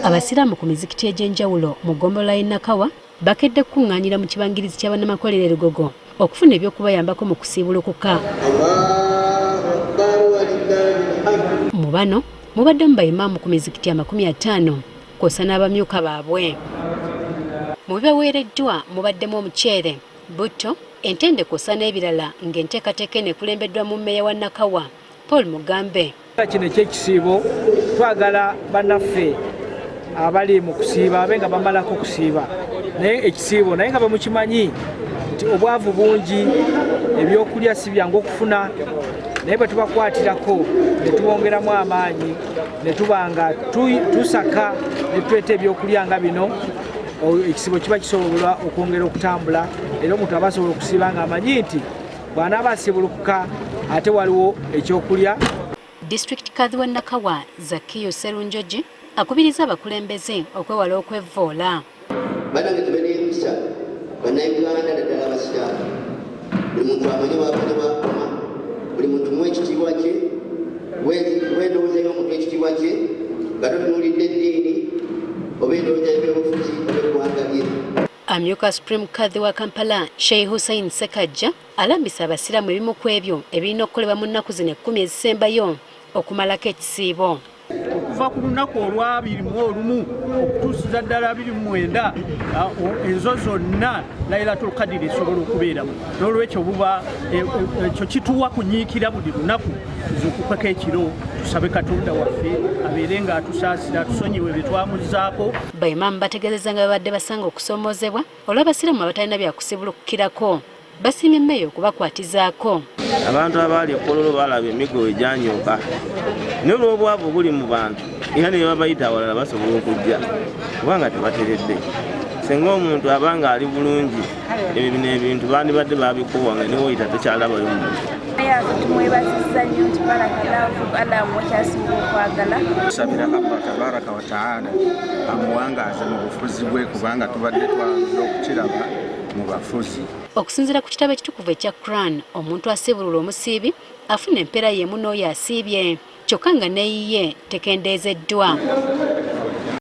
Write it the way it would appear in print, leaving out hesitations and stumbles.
Abasiraamu ku mizikiti egy'enjawulo mu ggombolola y'e Nakawa bakedde kukuŋŋaanira mu kibangirizi kya bannamakolero e Lugogo okufuna eby'okubayambako mu kusiibulukuka. Mu bano mubaddemu bayimaamu ku mizikiti 50 kw'ossa n'abamyuka baabwe. Mu bibaweereddwa mubaddemu omuceere, butto, entende kw'ossa n'ebirala ng'enteekateeka eno ekulembeddwa mu mmeeya wa Nakawa, Paul Mugambe. Kino ekyekisiibo twagala bannaffe abali mu kusiiba abe nga bamalako okusiiba naye ekisiibo naye nga bwemukimanyi nti obwavu bungi, ebyokulya si byangu okufuna, naye bwe tubakwatirako ne tubongeramu amaanyi ne tuba nga tusaka ne tuleeta ebyokulya nga bino, ekisiibo kiba kisobola okwongera okutambula era omuntu aba asobola okusiiba ng'amanyi nti bw'anaaba asiibulukuka ate waliwo ekyokulya. Disitulikiti Kadhi wa Nakawa, Zakiyo Sserunjogi akubiriza abakulembeze okwewala okwevvoola. Bannange tube n'empisa Bannayuganda naddala Abasiraamu. Buli muntu amanye w'ava ne w'akoma, buli muntu muwe ekitiibwa kye, we endowooza y'omuntu ekitiibwa kye nga totunuulidde ddiini oba endowooza y'ebyobufuzi oba eggwanga lye. Amyuka Supreme Kadhi wa Kampala, Sheikh Hussein Ssekajja alambise Abasiraamu ebimu ku ebyo ebirina okukolebwa mu nnaku zino 10 ezisembayo okumalako ekisiibo. Okuva ku lunaku olwabiri mu olumu okutuusiza ddala 29, enzo zonna Lailatul Qadr esobola okubeeramu. N'olwekyo buba ekyo kituwa kunyiikira buli lunaku tuzuukukeko ekiro tusabe Katonda waffe abeere ng'atusaasira atusonyiwe bye twamuzzaako. Baimaamu bategeezezza nga babadde basanga okusoomoozebwa olw'Abasiraamu abatalina byakusibulukukirako. Basiimye mmeeya okubakwatizaako. Abantu abaali e Kololo balaba emigo egyanyooka naye olw'obwavu obuli mu bantu era ne babayita awalala basobola okujja kubanga tebateredde. Singa omuntu aba nga ali bulungi ebyo bino ebintu bandibadde babikoowa nga newoyita tokyalabayo muntu. Tumwebazizza nnyo nti barakallahu Allah amuwe kyasinga okwagala. Tusabira Allah tabaraka wa taala amuwangaaze mu bufuzi bwe kubanga tubadde twagala okukiraba mu bafuzi. Okusinziira ku kitabo ekitukuvu ekya Quran, omuntu asiibulula omusiibi afuna empeera y'emu n'oyo asiibye kyokka nga n'eyiye tekendeezeddwa.